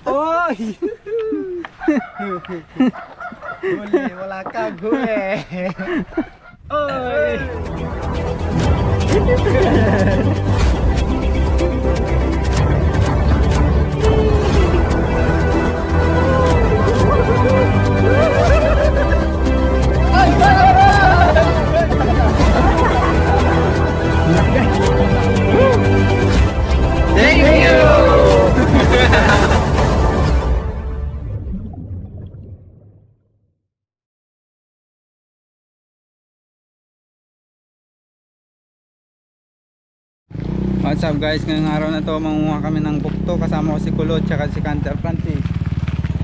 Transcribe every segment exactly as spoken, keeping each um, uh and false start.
Oy! Huli, wala kang huli. Oy! Thank you! What's up guys, ngayong araw na to manguha kami ng bukto, kasama ko si Kulot tsaka si Canter Francis.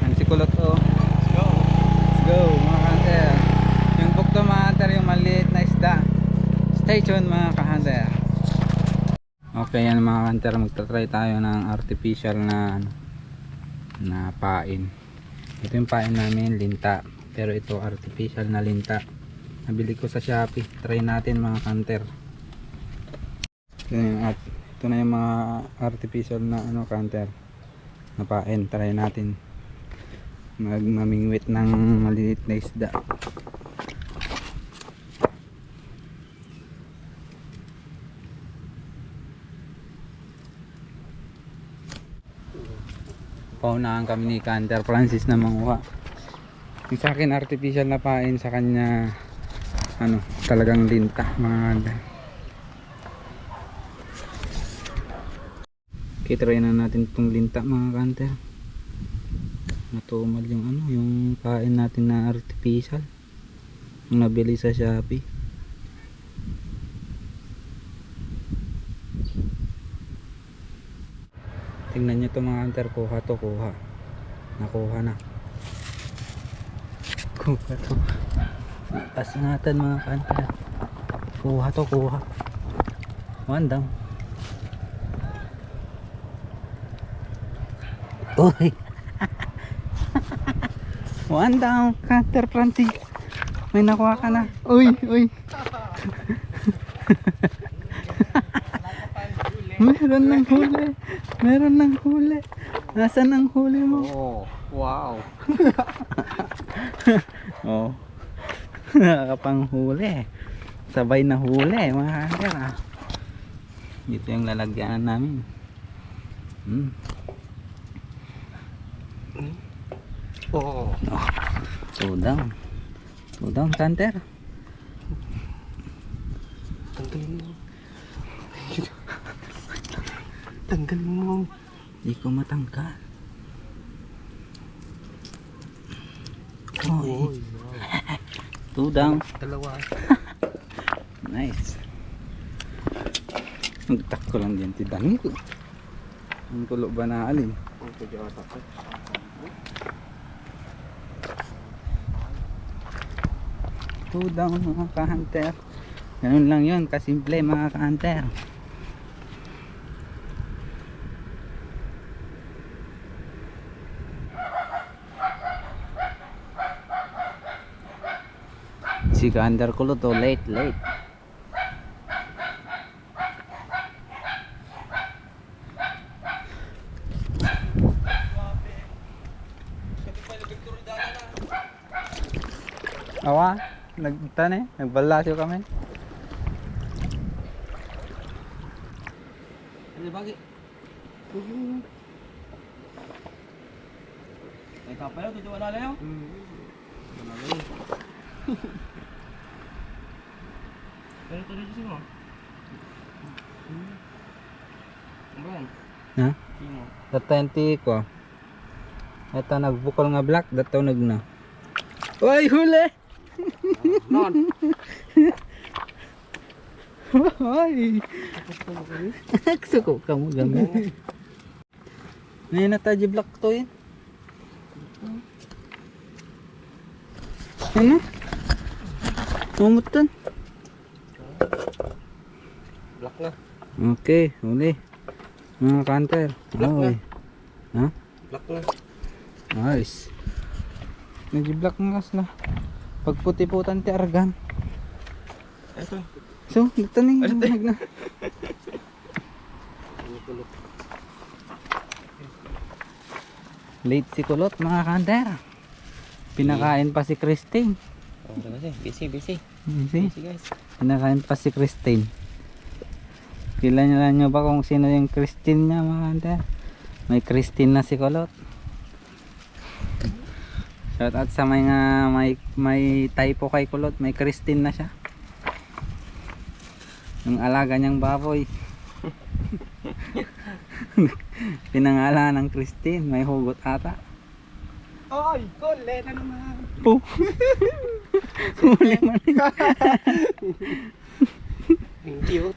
Ang si Kulot, oh. Let's go! Let's go, mga ka-hunter. Yung bukto, mga hunter, yung maliit na isda. Stay tuned, mga ka-hunter. Okay, yan, mga ka-hunter, magta-try tayo ng artificial na, ano, na pain. Ito yung pain namin, linta. Pero ito, artificial na linta. Nabili ko sa Shopee. Try natin, mga ka-hunter. Ito na yung art-, ito na yung mga artificial na, ano, ka-hunter. Na pain, try natin. Magmamingwit ng maliit na isda. Paunahan kami ni Canter Francis na manguha. Yung sa akin, artificial na pain, sa kanya, ano, talagang linta, mga hunter. Okay, try na natin itong linta, mga ka-hunter. Natumal yung, ano, yung pain natin na artificial. Yung nabili sa Shopee. Tingnan nyo to, mga hunter, kuha to, kuha. Nakuha na. Kuha to. Pasingatan, mga ka-hunter. Kuha to, kuha. One down. Uy. One down, Canter Francis. May nakuha ka na. Uy, uy. Meron ng huli. Meron ng huli. Nasaan ang huli mo? Oh, wow. Oh. Nakapanghuli. Sabay na huli, mga hunter, ah. Dito yung lalagyan namin. Hmm. Oh. Oh. Two down. Two down, Canter. Tanggalin mo. Tanggalin mo. Di ko matanggal. Oh, uy, wow. Two down. Dalawa. Nice. Nagtakko lang dyan ti Dani ko. Ang tulo ba na alin? Ang tulo ata ko. Two down, mga ka-hunter. Ganun lang yun, kasimple, mga ka-hunter. Si ka-hunter ko, Luto, late, late. Awa, nagtan eh, nagbalasyo kami. Ano ba? Ay, kapayaw, tutuwa na lang. Hmm. Wala na yun. Pero tuloy siya mo. Ano ba yan? Ha? Sino? Datayan ti ko. Ito nagbukol nga black, dataw nagna. Uy, huli! Non. Hoy! Suko ka mo gami. Ngayon na tayo block to yun. Ano? Mamutan. Black na. Okay, huli. Mga ka-hunter. Black na. Okay. Ha? Black na. Nice. Medyo black nga sila. Pagputi-putan ti argan. Ito. So, dito ni. Ay, ito. Nag na. Ano kulot? Late si Kulot, mga kanter. Pinakain pa si Christine. Oh, ano kasi? Busy, busy. Busy. Busy, guys. Pinakain pa si Christine. Kilala niyo ba kung sino yung Christine niya, mga kanter? May Christine na si Kulot. Shout out sa mga may, may typo kay Kulot, may Christine na siya. Yung alaga niyang baboy. Pinangalan ng Christine, may hugot ata. Oy, kole na naman. Po. Huli man. Ang cute.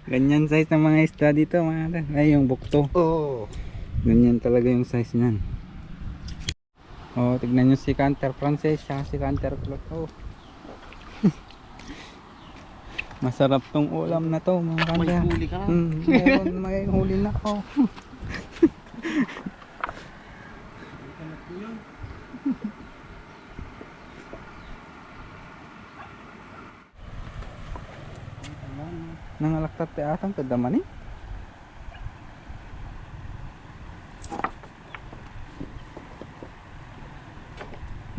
Ganyan size ng mga isda dito, mga kanter. Ay, yung bukto. Oo. Ganyan talaga yung size niyan. Oh, tignan niyo si Kanter Francis, siya si Kanter Kulot. Oh. Masarap tong ulam na to, mga kanter. May huli ka na. Hmm, meron, may huli na ako. Nangalaktat ti atang, tadda man eh.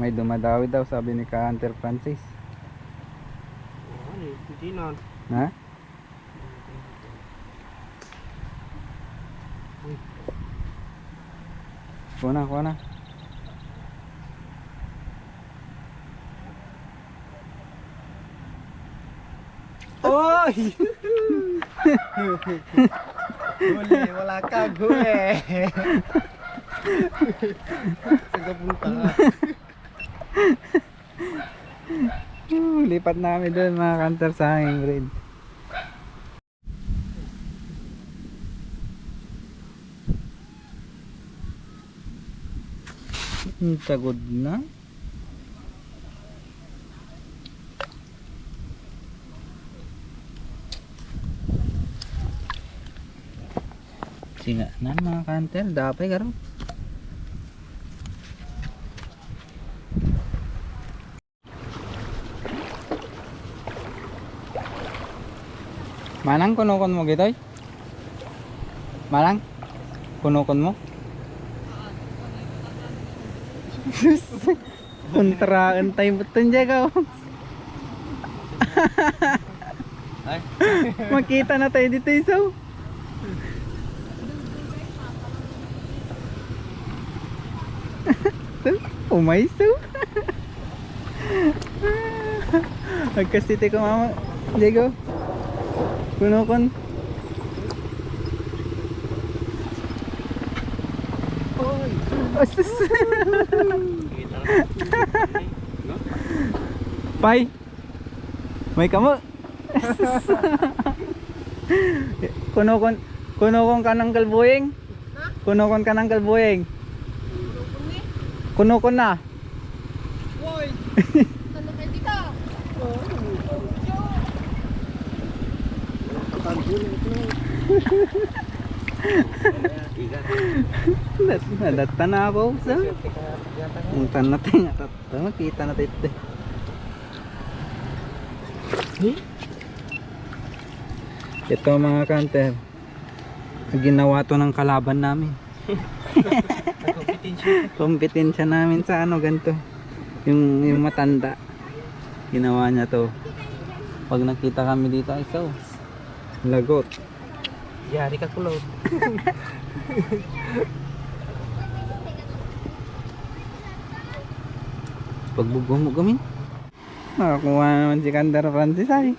May dumadawi daw, sabi ni Kanter Francis. Oo, ano eh, hindi na. Ha? Uy. Kuha na, kuha na. Oy! Huli, wala kang huli. Sa kapunta ka. Lipat na kami doon, mga kanter, sa hanging bridge. Ang tagod na. Singa na, mga kanter, dapay garo. Manang, kunukon mo gitoy? Manang, kunukon mo? Kontraan tayo beton, Diego. Ay. Makita na tayo dito, iso. Umayso. Agkasiti ko, mama. Diego. Kunukon. Oy. Asus. Pay. May kamo. Kunukon, kunukon ka ng kalbuying? Ha? Kunukon ka ng kalbuying? Kunukon ni? Kunukon na. Woy! Ano kayo dito? Nat-, nadatta na ako, sa? Ang tanatay nga tat-, makita na tayo. Ito, mga kanter, ginawa to ng kalaban namin. Kompetensya. Kompetensya namin sa ano, ganito. Yung, yung matanda. Ginawa niya to. Pag nakita kami dito, ay, so, lagot. Yari ka, Kulot. Pagbubuhan mo gamin. Nakakuha naman si Kandar Francis ay.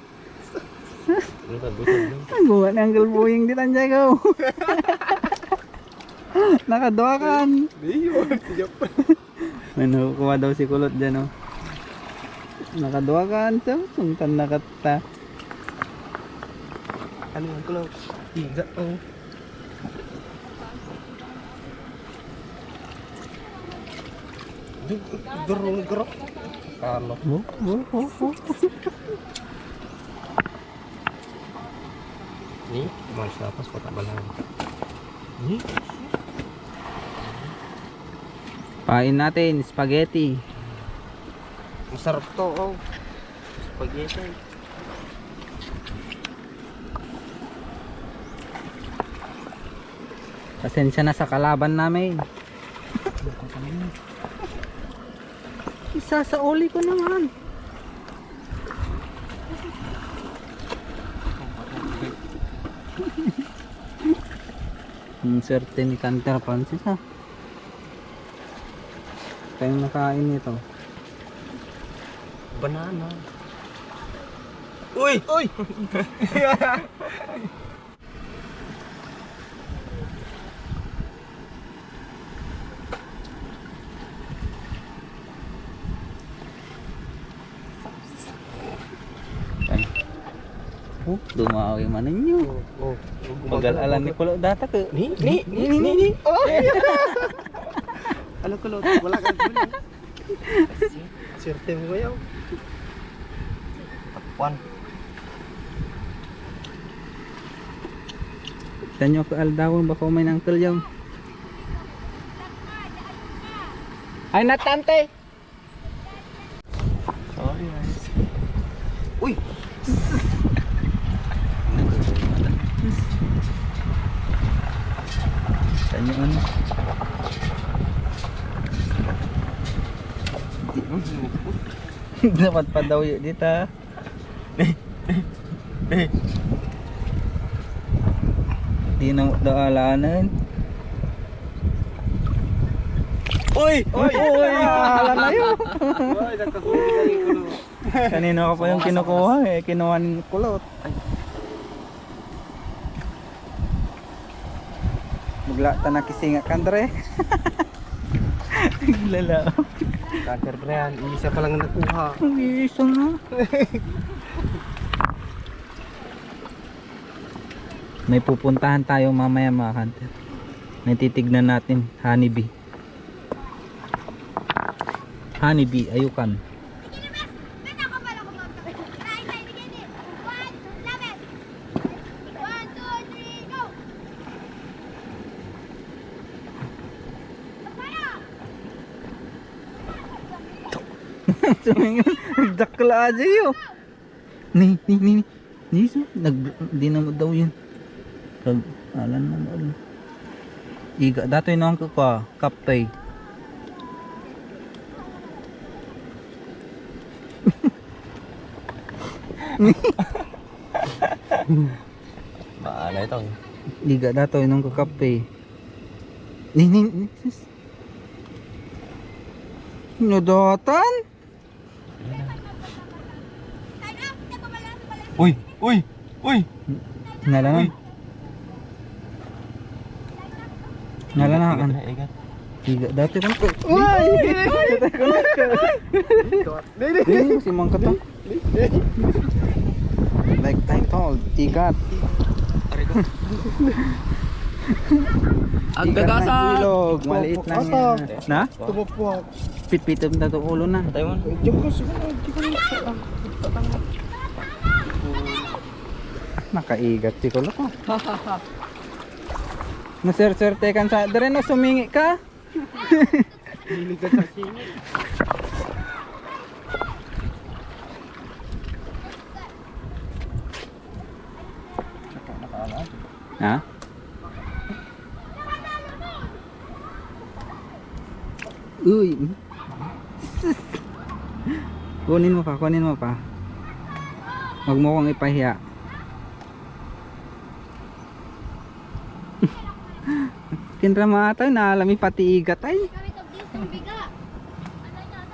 Ang kabutang lang. Ang buwan ni Uncle Boying di tanjay ko. Nakaduakan. Di yun. Ano, kuha daw si Kulot dyan, oh. Nakaduakan, so, sungkan na kata. Ano yung Kulot? Iga, oh. Garo, garo. Kalo. Mo, mo, mo, mo. Ni, mas tapos patabalan. Ni? Pain natin, spaghetti. Masarap to, oh. Spaghetti. Pasensya na sa kalaban namin. Isa sa uli ko naman. Ang swerte ni Canter Francis, ha. Kaya nakain nito. Banana. Uy! Uy! Ay. Oh, dumawi man ninyo. Oh, oh. Pagal-alan ni Kulo data ko. Ni, ni, ni, ni, ni. Oh! Ano, Kulo? Wala ka. Swerte mo ngayon. Takpan. Tanyo ka aldawan, baka umay na Uncle Yong. Ay, natante! Sorry, guys. Uy! Tanyo, ano? Di, hmm. Dapat pa daw yun dito. Di na daw alanan. Uy! Uy! Uy! Ala na yun. Uy, nakahuli ka rin, Kulo. Kanina ko pa yung kinukuha eh. Kinuha ni Kulot. Magla ta na kisinga kan, Dre. Lala. Cutter, Brian, isa pa lang ang nakuha. Ang isa na. May pupuntahan tayo mamaya, mga hunter. May titignan natin, honeybee. Honeybee, ayukan. Sumingin, dakla aja yun. Ni, ni, ni, ni. Ni, so, nag, di na daw yan. Kag, alan na daw. Iga, datoy na ang kuka, kaptay. Maala ito. Iga, datoy nang kakape. Ni, ni, ni, sis. Nadatan? Uy, uy, uy. Nala na. Uy. Nala na, igat an. Na, igat. Igat dati kan. Uy! Dili, si Mang Katang. Like title, igat. Agdagasa. Ilog, maliit lang yan. Na? Tumupuak. Pitpitom na itong ulo na. Patay mo. Diyan ka, siguro, diyan ka. Nakaigat si Kulo ko. Naserserte kan sa, dire na sumingi ka. Hilig ka sa singit. Ha? Uy. Kunin mo pa, kunin mo pa. Huwag mo kong ipahiya. Kinrama ata, naalami pati igat ay.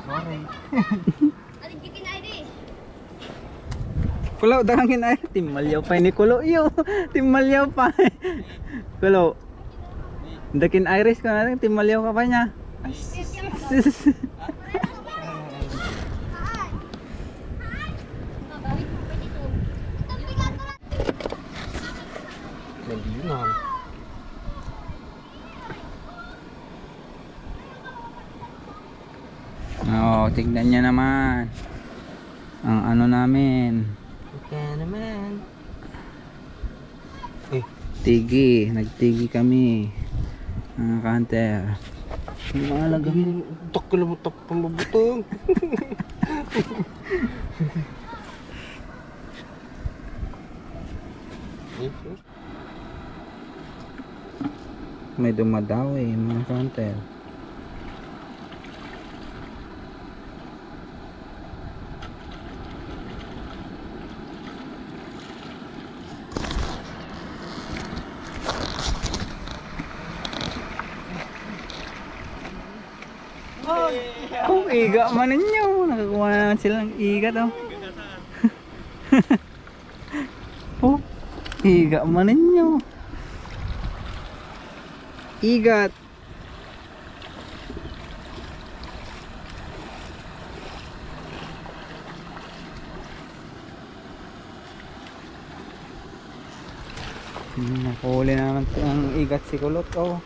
Sorry. Kulo, dangin ay. Timaliaw pa ni Kulo, yo. Timaliaw pa. Kulo. Dakin Iris ko na, timaliaw ka pa niya. Nalinan. Oo, tignan niya naman. Ang ano namin. Ika naman. Eh. Tigi, nagtigi kami. Mga hunter. Mahalaga. Dakkel mo tapang mabutang. Eh, eh. May dumadawi, mga hunter. Oh, iga man ninyo. Nakakuha na naman sila ng igat, oh. Oh, iga man ninyo. Igat. Hmm, nakuli na naman ang igat si Kulot, oh.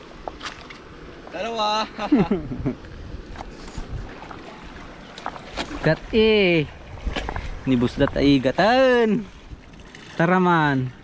Dalawa. Gat eh. Nibusdat ay igatan. Tara man.